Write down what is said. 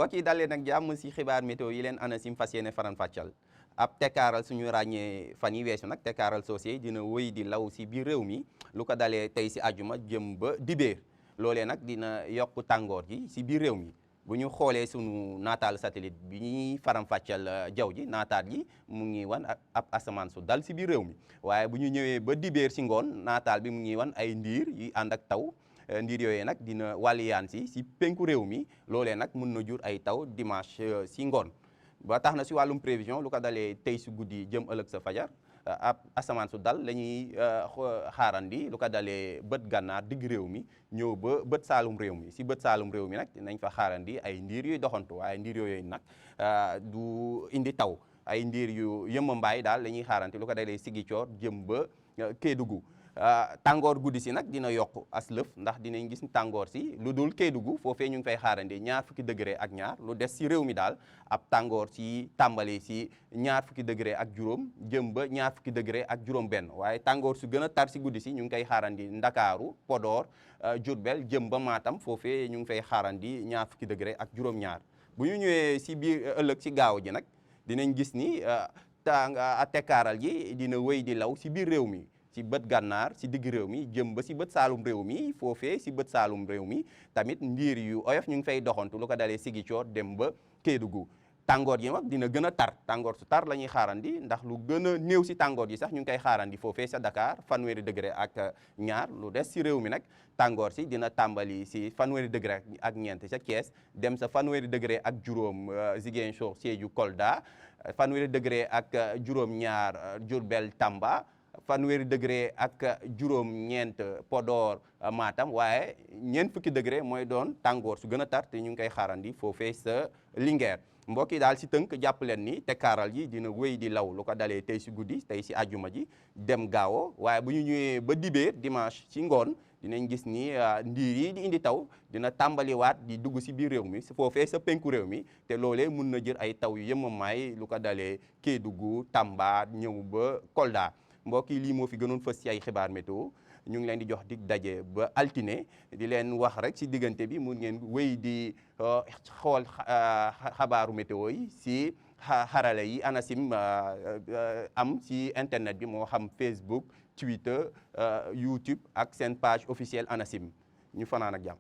mbokk yi dalee nag jàmm si xibaar météo yi leen ANACIM fas yéene faran fàccal ab tekkaaral suñu ràññee fan yi weesu nag tekkaaral soosé dina wëy di law si biir réew mi lu ko dalee tey si àjjuma jëm ba dibéer loolee nag dina yokk tàngoor gi si biir réew mi bu ñu xoolee sunu naataal satellite bi ñuy faram fàccal jaww ji naataal gi mu ngi wan ab asamaan su dal si biir réew mi waaye bu ñu ñëwee ba dibéer si ngoon naataal bi mu ngi wan ay ndiir yi ànd ak taw ndiir yooyee nag dina wàlliyaan si penku réew mi loolee nag mun na jur ay taw dimanche si ngoon ba tax na si wàllum prévision lu ko dalee tey si guddi jëm ëllëg sa fajar ab asamaan su dal la ñuy xaarandi lu ko dalee bët gànnaar digg réew mi ñëw ba bët saalum réew mi si bët saalum réew mi nag nañ fa xaarandi ay ndiir yuy doxantu waaye ndiir yooyu nag du indi taw ay ndiir yu yëmambaay daal la ñuy xaarandi lu ko dalee Sigicoor jëm ba Kédougou tàngoor guddi si nag dina yokk as lëf ndax dinañ gis tàngoor si lu dul Kédougou foofee ñu ngi fay xaarandi ñaar fukki degré ak ñaar lu des si réew mi daal ab tàngoor si tàmbali si ñaar fukki degré ak juróom jëm ba ñaar fukki degré ak juróom benn waaye tàngoor su gën a tar si guddi si ñu ngi koy xaarandi Ndakaaru Podor Diourbel jëm ba Matam foofee ñu ngi fay xaarandi ñaar fukki degré ak juróom ñaar bu ñu ñëwee si biir ëllëg si gaaw ji nag dinañ gis ni tekkaaral gi dina wéy di law si biir réew mi si bët gànnaar si digg réew mi jëm ba si bët saalum réew mi foofee si bët saalum réew mi tamit ndiir yu oyof ñu ngi fay doxantu lu ko dalee Sigicoor dem ba Kédougou tàngoor yi nag dina gën a tar tàngoor su tar la ñuy xaarandi ndax lu gën a néew si tàngoor yi sax ñu ngi koy xaarandi foofee sa Dakar fanweeri degré ak ñaar lu des si réew mi nag tàngoor si dina tàmbali si fanweeri degré ak ñeent sa Thiès dem sa fanweeri degré ak juróom Ziguinchor Sédhiou Kolda fanweeri degré ak juróom ñaar Diourbel Tamba fanweeri degré ak juróom ñeent Podor Matam waaye ñeent fukki degré mooy doon tàngoor su gën a tar te ñu ngi koy xaarandi foofee sa Linguère mbokk yi daal si tënk jàpp leen ni tekkaaral ji dina wéy di law lu ko dalee tey si guddi tey si àjjuma ji dem gaawo waaye bu ñu ñëwee ba dibéer dimanche si ngoon dinañ gis ni ndiir yi di indi taw dina tàmbaliwaat di dugg si biir réew mi foofee sa penku réew mi te loolee mun na jër ay taw yu yëmamaay lu ko dalee Kédougou Tamba ñëw ba Kolda mbokk yi lii moo fi gënoon fës ci ay xibaar météo ñu ngi leen di jox dig daje ba altine di leen wax rek ci diggante bi mun ngeen wéy di xool xabaaru météo yi ci xarale yi ANACIM am ci internet bi moo xam Facebook Twitter YouTube ak seen page officielle ANACIM ñu fanaan ak jàmm